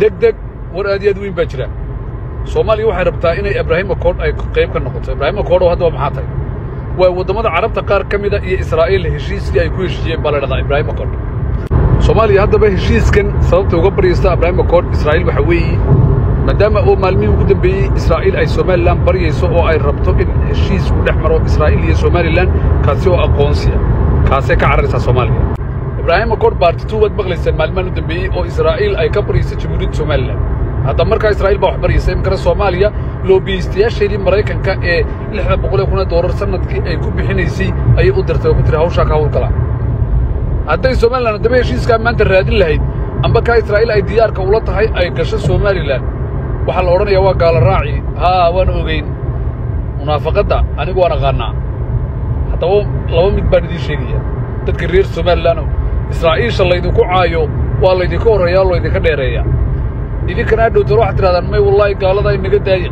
Deg deg war aad iyo aad weyn baa jira. Soomaaliya waxay rabtaa inay Abraham Accord ay qayb ka noqoto. Abraham Accord oo haddaba maxaa tahay? Waa waddamada Carabta qaar ka mida iyo Israa'iil heshiiskii ay ku heshiiyeen baa la dhahdaa Abraham Accord. Soomaaliya haddaba heshiiskan sababta uga baryaysta Abraham Accord Israa'iil waxa weeye, maadaama oo maalmihii ugu dambeeyey Israa'iil ay Somaliland baryayso oo ay rabto in heshiis uu dhex maro Israa'iil iyo Somaliland, kaasi oo aqoonsiya, kaasay ka cararaysaa Soomaaliya. Abraham Accord part 2 waad maqlaysaan maalmahan u dambeeyey oo Israa'iil ay ka baryayso Jamhuuriyadda Somaliland. Hadda markaa Israa'iil baa wax baryaysa, iminkana Soomaaliya loobiyeystayaasheedii Maraykanka ee $600,000 sanadkii ay ku bixinaysay ayay u dirtay oo ku tiri: "Hawshaa ka hawlgala." Hadday Somaliland haddaba heshiiskaa maanta raadin lahayd, amba kaa Israa'iil ay diyaarka ula tahay ay gasho Somaliland, waxaa la odhanayaa waa gaalo raaci. Haa, waan ogeyn munaafaqadda, anigu waan aqaannaa. Haddaba laba mid baan idiin sheegaya, dadka reer Somaliland: Israa'iisha laydinku caayo waa laydinka horreeya o laydinka dheereeya. Idinkana hadhowtan waxaad tidhahdaan: "May, wallaahi, gaalada inaga daaya."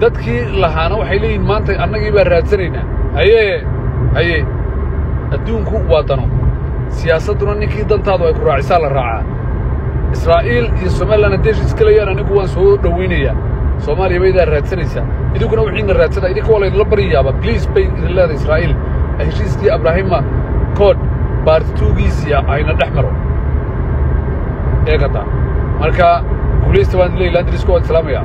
Dadkii lahaana waxay leeyihin: "Maanta annagii baa raadsanaynaa." Hayee, haye, adduunku waa dano, siyaasadduna ninkii dantaadu ay ku raacisaa la raacaa. Israa'iil iyo Somaliland hadday heshiis galayaan, anigu waan soo dhowaynayaa. Soomaaliya baydaa raadsanaysaa, idinkuna wixiina raadsada. Idinka waa laydinla baryayaaba. "Please," bay idin leedahay Israa'iil, heshiiskii Abraham Accord part 2-giisiya ayna dhex maro. Eegata marka guulaysta baan idin leeyahy. Landrisko waan salaamaya.